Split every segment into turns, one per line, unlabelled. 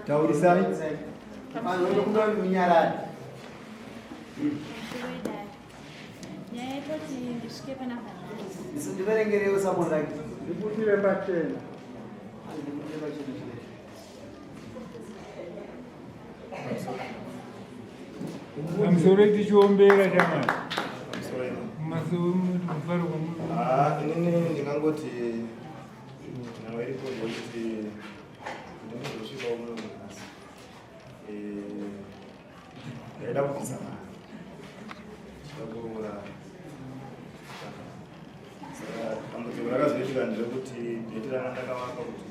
Taurisai.
Vanhu vanokuda munyarari.
Nyaya yetoti ndisvike panapa nhasi.
Ndiverengerewo samon rake.
Ndibudire pachena.
Ndibudire pachena chete.
Pamusoro tichiombera shamwari. Mufaro
Ah, inini ndingangoti nhau iripo ndeyekuti ndinozosvikawo muno nhasi. Eh, ndaida kubvisa mari ndakuroora. Saka dambudziko rakazoitika nderekuti dheti ranga ndakavapa kuti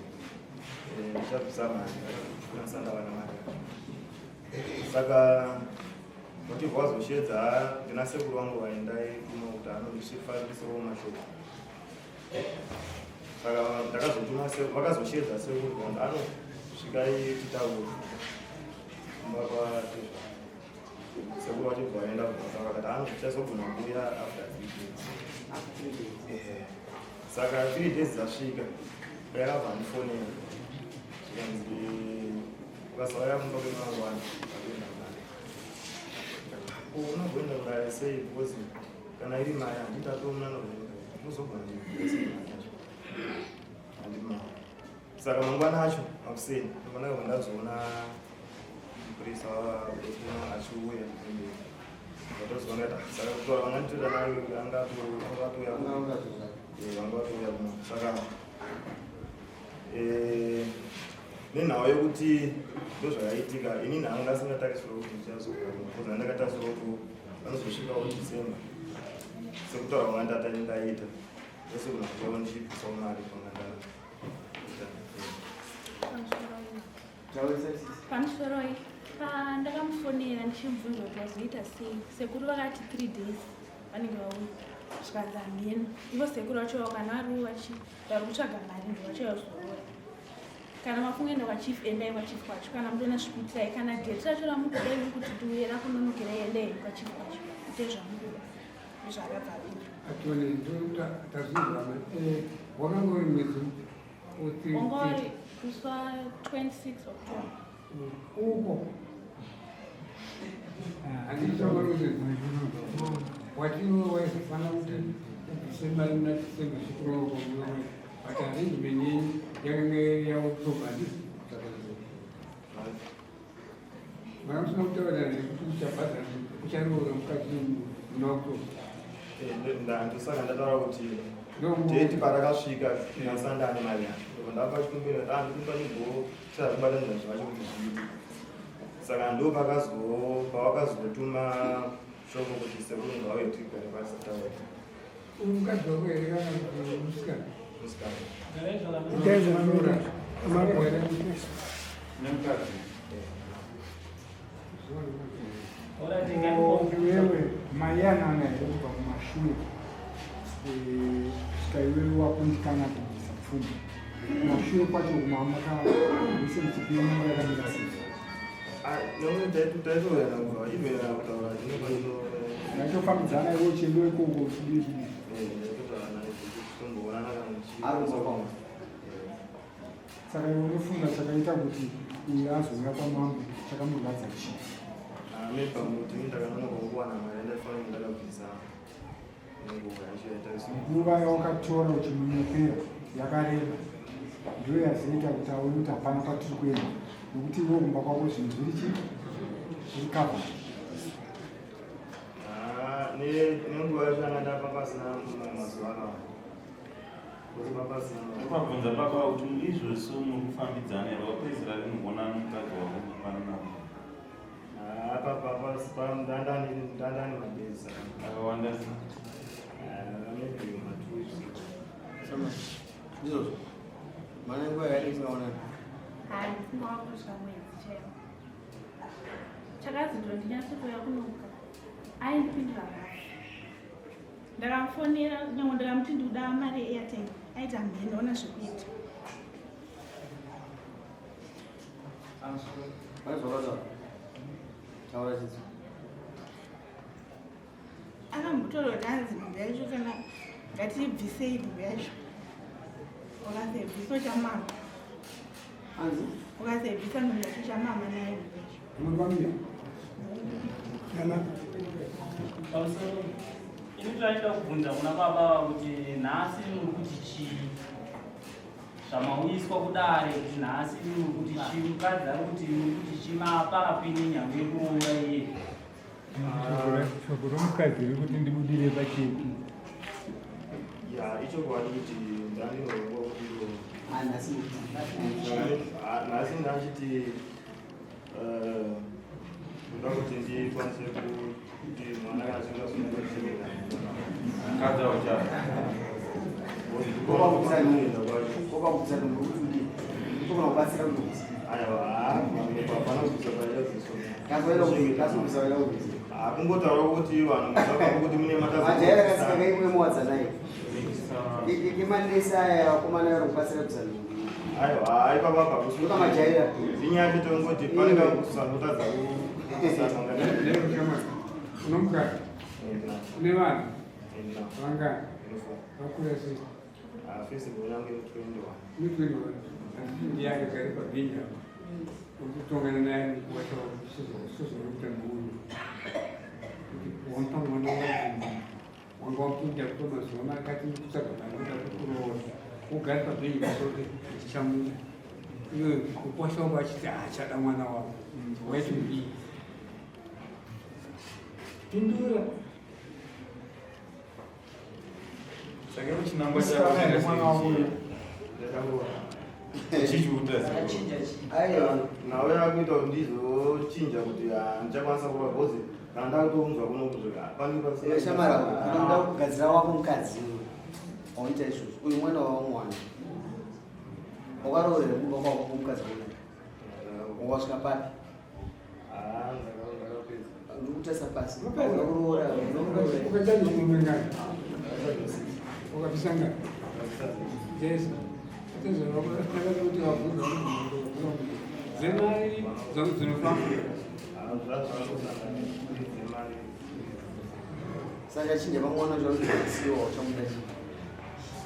eh, ndichabvisa mari ndakakwanisa ndawana mari saka motivha wazoshedza ndina sekuru vangu vaendai kuno kuti anondisvifambisawo mashoko saka ndakazotuma vakazoshedza sekuru vangu anosvikai titaure kumba kwatezva sekuru vachibva vaenda kubasa vakati ano tichazogona kuuya after 3 days. Saka 3 days dzasvika ndakabva andifonera zvikanzi ukasauya kumba kwemangwana akuenda kudare. Unogoenda kudare sei because kana iri mari handiti atoona unozogona mari yacho handiti mari. Saka mangwana acho makuseni ndakabva ndazoona mupurisa wekuno achiuya ende ndatozoona kuti ah, saka kutaura vanga nditoita nayo anga atouya vanga vatouya kuno. Saka eh, nenhau yekuti ndozvakaitika ini nhangu ndasingatarisirwa kuti ndichazouya kuno because ndandakatarisirwa kuti vanozosvikawo December sekutaura kwanga ndata ndaita ndosegona kutoona ndichibvisawo mari kwanga ndaita.
Pamusoroi pandakamufonera ndichimubvunza kuti wazoita sei, sekuru vakati 3 days vanenge vauya, zvikanzi hameno. Ivo sekuru vacho kana vari vari kutsvaga mari ndo vachayozorora. Kana mafunga enda kwachief, endai kwachief kwacho. Kana mutoona zvikuitirai, kana dheti racho ramukuda iri kuti ndiuye rakunonokerai, endai henyu kwachief kwacho, ite zvamukuda. Ndozvaakabva apindura.
Atone ndoda tazvinzwa wakanga uri mwedzi
Wanga uri musi wa 26 October.
Uko handichaona watiwe waizofanira kuti ubvise mari muna December zvikuroko but arrangement yenyu yakanga iri yaOctober handisi mara musina kutaura nekuti uchabhadhara ucharoora mukadzi muna October.
Ndosaka ndataura kuti dheti parakasvika ndasandani mari yacho ndapa chikumbiro ndikupa chigoo chazvibatanidza zvacho kuti zviite. Saka ndo pawakazotuma shoko kuti sekuru ngauye tigare pasi titaure.
Mukadzi wako here kana kuti musikana?
Musikana.
Nemukadzi.
Iwewe maiyanana here kubva kumashure kusvika iwewe wakundikana kubvisa pfuma? Kumashure kwacho kumamaka mise muchipinga yakamira sei?
Taitoyana kubva even kutaura
Maitofambidzana iwe uchiendiwa ikoko uchidii chidii?
Taitotaura naye tichimboonana kana
Ari kumba kwangu.
Saka iwe unofunga chakaita kuti uyu azouya kwamambo chakamurwadza chii?
Maybe pamuti ndakanonoka kuwana mari ndaifanira ndakabvisa nenguva yacho yaitariswa.
Nguva yawakatora uchimunyepera yakareba ndiyo yazoita kuti aone kuti hapana patiri kuenda, nokuti iwe kumba kwako zvinhu zviri chii zviri covered.
Nenguva yacho yanga ndapa pasina mazuva akawanda. Kuti pasina
Ukabvunza baba kuti izvozvo muri kufambidzana here, wapedzisira rini kuonana nomukadzi wako pano navo?
Ndandani madezi
akawanda sei?
Maybe ma2 weeks.
Ndizvozvo. Mane nguva yakadii musingaonani?
Hai, mufungo wangu kusvika mwedzi chaiwo. Chakazi ndondinyatsokuuya kunoka. Aindipindura nhasi. Ndakamufonera nyangwe ndikamuti ndikuda mari yeairtime, aiti hamheno ona zvekuita.
Pane zvawakataura? Taura chidzo.
Akambotaura kuti hanzi nhumbi yacho kana ngatiibvisei nhumbi yacho. Wakanzi bviso chamambo.
Anzi?
Ukasaibvisa nhumbu yacho chamama nayo nhumbu yacho.
Munobamira. Kana
Pamusoro, ini taida kubvunza kuna baba kuti nhasi muri kuti chii zvamauyiswa kudare kuti nhasi muri kuti chii mukadzi ari kuti muri kuti chii maapapi nenyama yekuroora iye.
Shoko romukadzi riri kuti ndibudire pacheki.
Ya, ichokwadi kuti ndandinoongwa kuti
Ah, nhasi
nhasi ndachiti ndoda kuti ndikwanise kuti mwana kana achinge azonyatsochengetwa.
Mukadzi auchaya.
Kopa kubvisa nhumbu kuti udii? Togona kubatsira kuti
Aiwa, hapana kubvisa pachadziso.
Kasubvisa waida kubvisa.
Kungotaura kuti vanhu musaka kuti mune
Majaira katsika kaimwe muwadzanai. Kemanesi aya vakomana vari kubatsira kubvisa nhumbu.
Aiwa, ipapa apa
Ndoka majaira.
Inyaya yacho tongoti pane kakusangotadza kusangana.
Lero shamwari. Unomukadzi. Une vana vangani? Vakura sei?
First born yangu ine 21.
Une 21. Asi ndiye akagara pabhenji apa. Urikutongana naye mukuwasha sezvauri murume. Kuti wamupa mwana wangu wanga wapinda kuto mazuva makati kutsvaga mari kuda kukuroora. Wogara pabhenji pasoro ndichamuda. Iwe mukuwasha wako achiti haachada mwana wako. Waiti kudii? Pindura.
Saka chinangwa chako
Musikana mwana wako uyu.
Chichiuta
Achinja chii? Aiwa.
Nawe yakuita kuti ndizochinja kuti handichakwanisa kurova because kana ndakutounzwa kuno kuzvika pane
Iwe shamara, unoda kugadzira wako mukadzi iwe. Waunoita izvozvo. Uyu mwana wawamuwana. Wakaroorera kumba kwako kumukadzi uyu. Wasvika papi?
Ndakapedza.
Ndikutarisa pasi.
Wakapedza?
Unokuroora. Unokuroora.
Ukachadya murume ngani? Wakabvisa ngani? Jesu. Kuti vabvunza kuti dzemari dzinofamba.
Saka chinja pamwana chakusiwa uchamuda chii?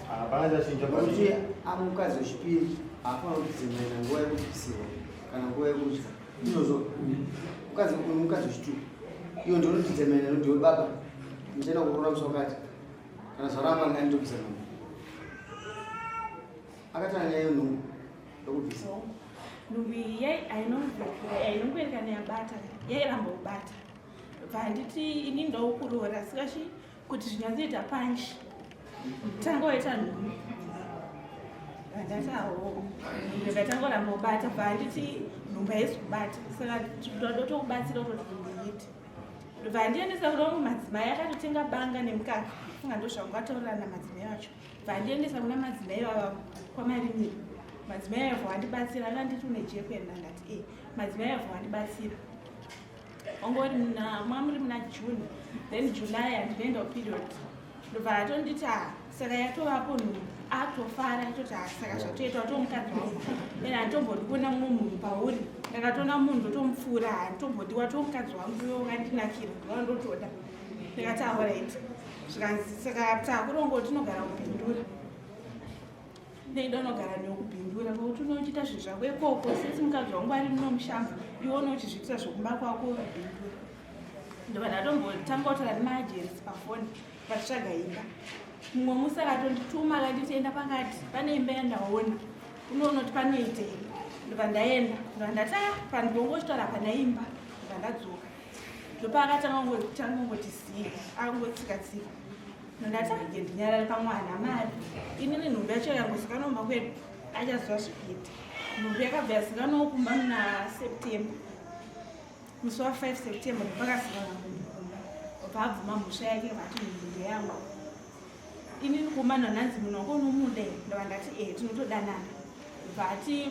Hapana chachinja.
Kuti amukadzi wechipiri haafanira kudzimena nguva yekubvisiwa kana nguva yekudya. Izvozvo mukadzi uyu mukadzi wechitu. Iyo ndio unotidzemena ndiwe baba. Ndichaenda kuroora musi wakati. Kana zvaramba nganditobvisa nhumbu. Akatanga nyaya yenhumbu yokubvisa.
Nhumbu iyi hainongoerekana yabata, yairamba kubata. Bva handiti ini ndaukuroora sikachi kuti zvinyatsoita panchi. Tanga waita nhumbu. Ndati awo. Ndikatangoramba kubata bva handiti nhumbu haisi kubata. Saka ndotokubatsira kutoti nhumbu iite. Ndobva handiendesa kuna mamwe madzimai akatotenga banga nemukaka. Funga ndozvangataurira namadzimai acho. Bva handiendesa kuna madzimai vava kwamarimiro. Madzimai avo andibatsira akanditi une jekwe ndati e. Madzimai avo andibatsira. Ongori muna mwamuri muna June. Then July handinoenda period. Ndobva atonditi ah saka yatovapo nhumbu. Atofara atoti ah saka zvatoita watomukadzi wangu. Ene handitombodi kuona mumwe munhu pauri. Ndakatoona munhu ndotomupfuura handitombodi watomukadzi wangu iwe wakandinakira ndowandotoda. Ndikati alright. Zvikanzi saka takurongo tinogara kupindura. Ndaida unogara nekupindura kwekuti unochiita zvinhu zvako ikoko sesi mukadzi wangu ari muno mushamba iwe unochizviitira zvokumba kwako uripindura. Ndobva ndatombotanga kutaura nemaajesi pafoni vachitsvaga imba. Mumwe musi akatondituma akanditi enda pakati pane imba yandaona unoona kuti panoitei. Ndobva ndaenda ndobva ndati ah pandongochitaura hapana imba ndobva ndadzoka. Ndopaakatanga kungotanga kungoti zii akangotsika tsika. Ndati age ndinyarare pamwana mari. Inini nhumbu yacho yangozikanwa kumba kwedu achaziva zvekuita. Nhumbu yakabva yazikanwawo kumba muna September. Musi wa 5 September ndopakazikanwa nhumbu kumba. Obva abvuma mhosva yake vati nhumbu ndeyangu. Inini kumba ndanzi munhu wako unomuda here? Ndobva ndati eh tinotodanana. Ndobva ati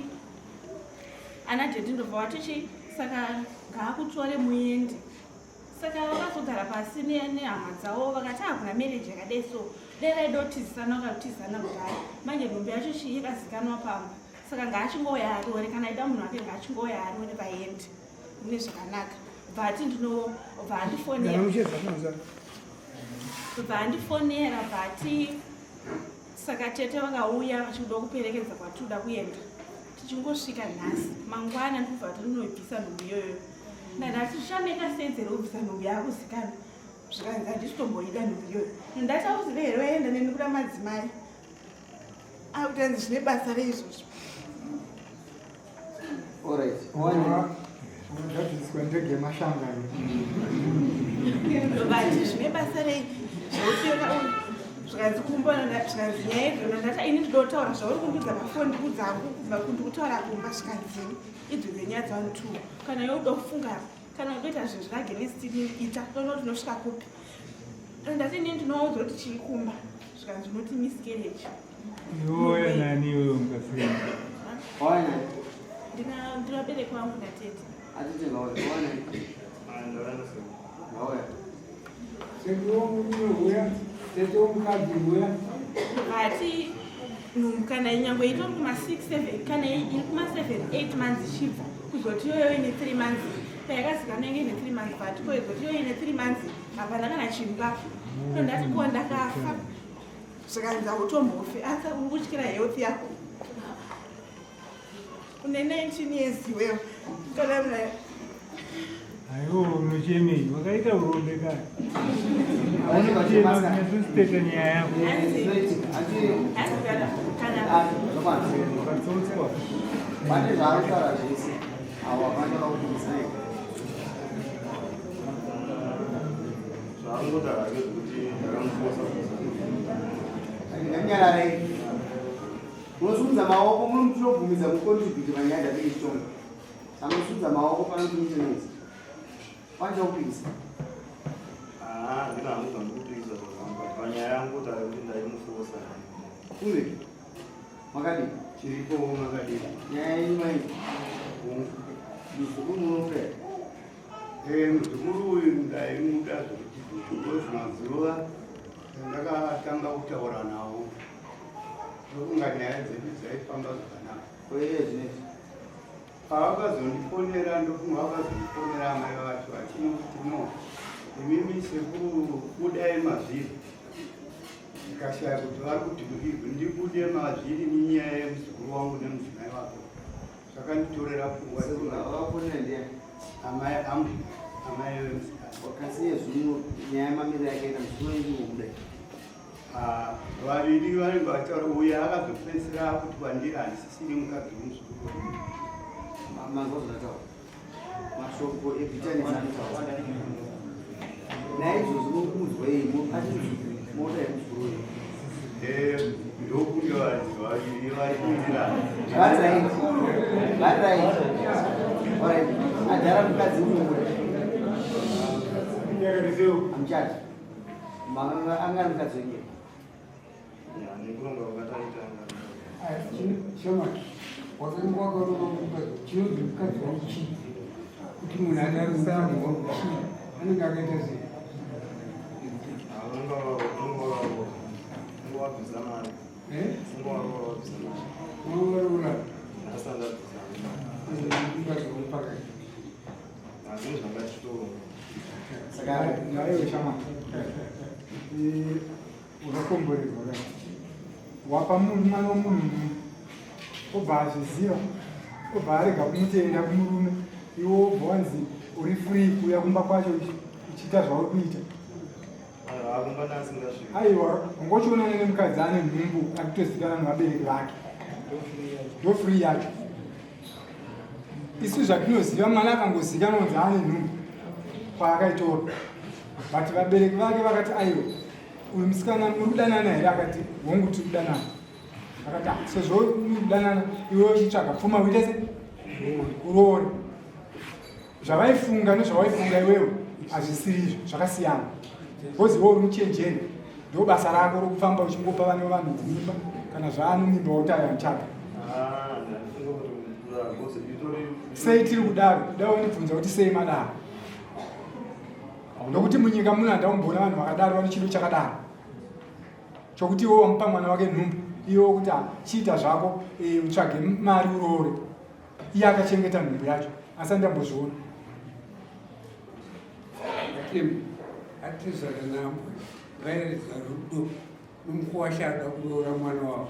ana dhedhi ndobva wati chi saka ngaakutore muende. Saka vakazogara pasi nehama dzavo vakati hakuna marriage yakadai so dai vaida kutizisana vakatizana kudhaya. Manje nhumbu yacho chii yakazikanwa pamba. Saka ngaachingouya arore kana aida munhu wake ngaachingouya arore vaende mune zvakanaka. Bva ati ndinobva andifonera. Bva andifonera bva ati saka tete vakauya vachida kuperekedza kwatinoda kuenda. Tichingosvika nhasi, mangwana ndikubva tinoibvisa nhumbu iyoyo. Ndandati zvichameka sense here kubvisa nhumbu yakuzikanwa? Zvikanzi handisi kutomboida nhumbu iyoyo. Ndati auzive here waenda neni kuda madzimai? Akuti hanzi zvine basa rei izvozvo.
Alright.
Unogadziswa ndege yemashanga
Vati zvine basa rei zvauteka uyu zvikanzi kumba zvikanzi nyaya idzo ndati ini ndinotaura zvauri kundiudza pafoni ndikuudza hangu kubva kundikutaura kumba zvikanzi idzo dzenyaya dzavanhu two kana iwe uda kufunga kana udoita zvinhu zviri against ini ita toona kuti unosvika kupi ndati ini ndinoudza kuti chii kumba zvikanzi unoti miscarriage.
Iwe nani iwe ungasema?
Wauya nani?
Ndina ndinobereki wangu natete.
Atete ngauya. Wauya nani? Ngauya.
Sekuru womurume huya, tete womukadzi huya.
Vati nhumbu kana nyangwe itori kuma 6 7 kana iri kuma 7 8 months ichibva kuzoti iyoyo ine 3 months payakazikana inge ine 3 months but koizoti iyoyo ine 3 months hapana kana chimba ndati ko ndakafa zvikanzi hautombofi asi uri kutyira health yako une 19 years iwewe kana mna
Aiwo unochemei wakaita urombe kare. Hauna kuchema unyatositeta nyaya yako.
Hanzi kana
Wakatsotswa.
Pane zvaanotaura zvese avo hapana vakubvisa.
Zvaangotaura ngezvekuti ndakamufosa.
Nganyararei. Munosumudza maoko munotobvumidza mucontribute panyaya dzatenge tichitonga. Anosumudza maoko pano kuti noise. Panja kupikisa.
Ah, ndina hangu zvandikupikisa zvazvamba. Panyaya yangu taura kuti ndaimufosa.
Kule. Makadii?
Chiripo makadii?
Nyaya yenyu mai. Muzukuru munomuda here?
Muzukuru uyu ndaimuda zvekuti because mazuva ndakatanga kutaura nawo ndokunga nyaya dzedu dzaifamba zvakanaka.
Koiye zvinezvi.
Pavakazondifonera ndofunga vakazondifonera amai vacho vachinoti no imimi sekuru budai mazviri ndikashaya kuti vari kuti ndibude mazviri nenyaya yemuzukuru wangu nemudzimai wake zvakanditorera pfungwa.
Sekuru vakafonera ndiani?
Amai angu, amai vemusikana.
Kasi iye zvino nyaya mamiriro yakaita muzukuru wenyu munomuda here?
Ah, vaviri vanenge vachitaura uye akazopedzisira kuti kwandiri handisisiri mukadzi wemuzukuru wenyu.
Manzwa zvandataura. Mashoko ebitterness anotaura. Naizvozvo mukuudzwa imo ati mota yemuzukuru wenyu.
Ndokunge varidzi vaviri vari kuwirirana.
Vari right. Vari right. Alright. Adhara mukadzi unomuda. Amuchati. Anga ari mukadzi wenyu.
Ya, nekuronga kwakataita anga.
Shama, wakanga wakarova mukadzi, chinonzi mukadzi wangu chii? Kuti munhu adaro mukadzi wangu chii? Anenge akaita sei?
Ah, unonga unonga unonga wabvisa mari.
Eh?
Unonga waroora wabvisa mari.
Unovarora
Ndasati ndabvisa mari.
mukadzi wangu pakati.
Hazvino zvanga tichitoronga.
Saka
Naiwe shama. Wakakomborerwa kai. Wapa munhu mwana womunhu obva azviziva obva arega kumutenda kumurume iwe wobva wanzi uri free kuuya kumba kwacho uchiita zvauri kuita.
Aiwa, kumba ndasingasviki.
Aiwa, ungochionana nemukadzi ane nhumbu akutozikanwa nevabereki vake. Ndo free yacho. Isu zvatinoziva mwana akangozikanwa kunzi ane nhumbu kwaakaitora. But vabereki vake vakati aiwa uyu musikana muri kudanana here? Akati hongu tiri kudanana. Akati "Ah, sezvo muri kudanana iwe uchitsvaga pfuma uite se uroore. Zvavaifunga nezvawaifunga iwewe hazvisiri izvo zvakasiyana. Because iwe uri muchenjeri ndo basa rako rokufamba uchingopa vane vanhu dzimba kana zvaano mimba wauti aya muchaka.
Ah, ndafunga kuti because itori
Sei tiri kudaro? Dai wandibvunza kuti sei madaro. Nokuti munyika muno handamboona vanhu vakadaro vane chido chakadaro chokuti iwe wamupa mwana wake nhumbu iwe wokuti "Ah, chiita zvako utsvage mari uroore iye akachengeta nhumbu yacho asi andambozviona.
Atizara nambwe vairatidza rudo nomukuwasha ada kuroora mwana wavo.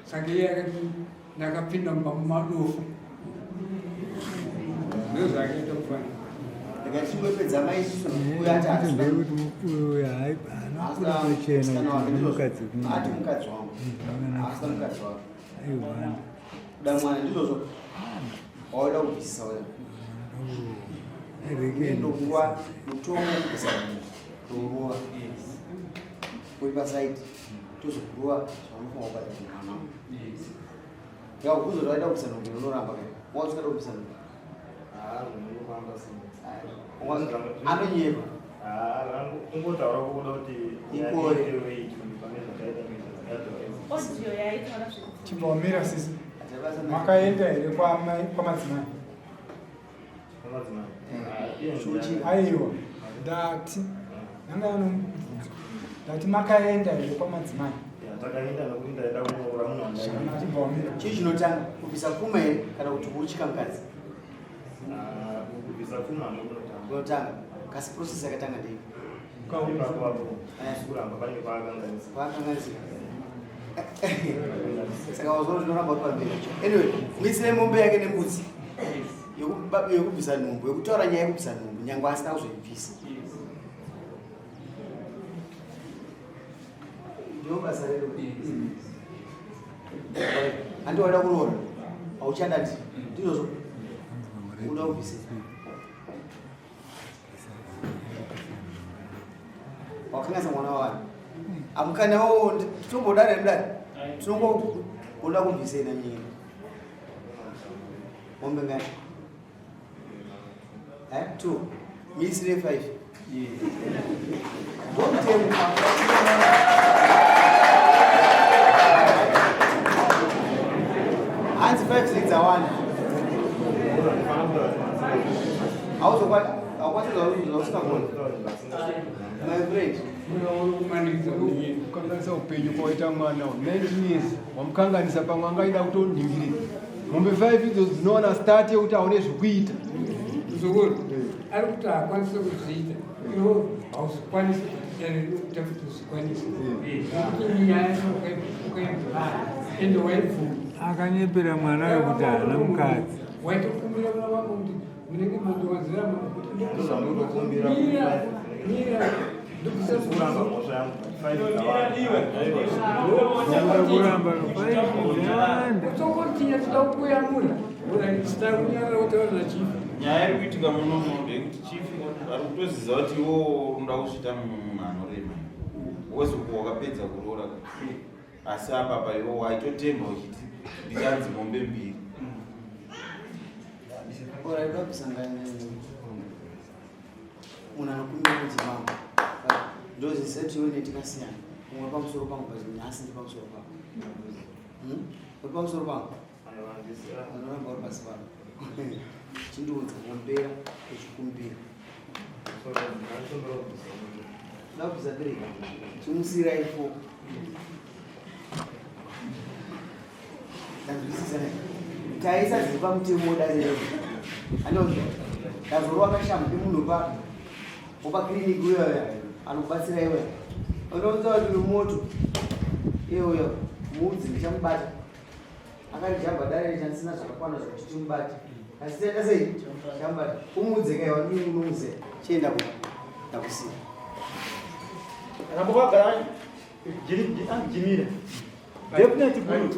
Saka iye akati Ndakapinda mumba mumadofu. Ndozvakaita kufana.
Ndikachingopedza mai isusu uyo ati
uyo haana kuda pachena kuti mukadzi
ati mukadzi wangu. Asina mukadzi wake.
Aiwa.
Kuda mwana ndizvozvo. Wauda kubvisisa wewe. Ndokuwa mutongo wekubvisa munhu. Ndorova. Uri pasaidi. Tozokurova zvaunofanira kubata mwana. Yakukuzo zvaida kubvisa nhumbu unoramba kai. Wausikada kubvisa nhumbu. Anonyepa.
Kungotaura kuda kuti
Ikore.
Audio yaitaura zvekuti
Chibva wamira sisi. Makaenda here kwamadzimai? Aiwa. Ndati nanga anomubvunzo. Ndati makaenda here kwamadzimai?
Takaenda nokuti ndaida kunoora munhu
wandaida. Chibva wamira.
Chii chinotanga kubvisa pfuma here kana kuti kuuchika mukadzi?
Kubvisa pfuma ndokunotanga.
Kunotanga. Kasi process yakatanga ndei?
Ipapo apo kuramba panenge paakanganisika.
Paakanganisika. Saka wazona tinoramba uri pamberi. Anyway, muisire mombe yake nembudzi. Yekubvisa nhumbu, yekutaura nyaya yekubvisa nhumbu, nyangwe asina kuzoibvisa. Ndiro basa redu. Handi wada kuroora. Hauchada ndi. Ndizvozvo. Unoda kubvisa. Wakanganisa mwana wavanhu. Amukanawo tombodare mudare. Tinongoda kubvisa ina nyika. Mombe ngani? Eh, two. Misire five. Ndomutemo. Hanzi five six awanda. Hauzokwati haukwanisi zvausingagoni. My friend.
Kukanganisa upenyu kwawaita mwana 19 years wamukanganisa pamwe angaida kutoningirira mombe 5 idzo dzinowana start yekuti aone zvekuita.
Muzukuru ari kuti haakwanisi kuzviita, iwo hauzvikwanisi kuita kuti uzvikwanise nekuti nyaya ukaibvara ende waibvuma.
Akanyepera mwana wekuti haana mukadzi.
Waitokumbira vana vako kuti munenge mandiwanzira kuti mira mira.
Kuramba mhosva yangu.
Kuramba
Nyaya iri kuitika muno ndeyekuti chief ari kutoziva kuti iwo unoda kusvita munhu anorema wozoku wakapedza kuroora asi apa pa iwo waitotemba uchiti ndichanzi mombe mbiri.
Ora kusangana munhu anokumbira kuti mambo ndozviziva iwe netikasiyana umwe pamusoro pangu but nhasi ndi pamusoro pako. Uri pamusoro pangu anoramba uri pasi pano. Chindiudza kumbera uchikumbira ndakubvisa three chimusirai four. Ndanzwisisa ne taisa zviri pamutemo dare redu. Anonzwa ndazorova kashamhu kemunhu pa wopa kiriniki uyo uya anokubatsira iwe unoudza kuti uri moto iye uyo muudzi ndichamubata akarijamba dare richandisina zvakakwana zvekuti timubate asi taita sei chamubata umuudze kaiwa ndiye unomuziva chienda ku ndakusiya.
Akambokagara jimira. Definitely guru.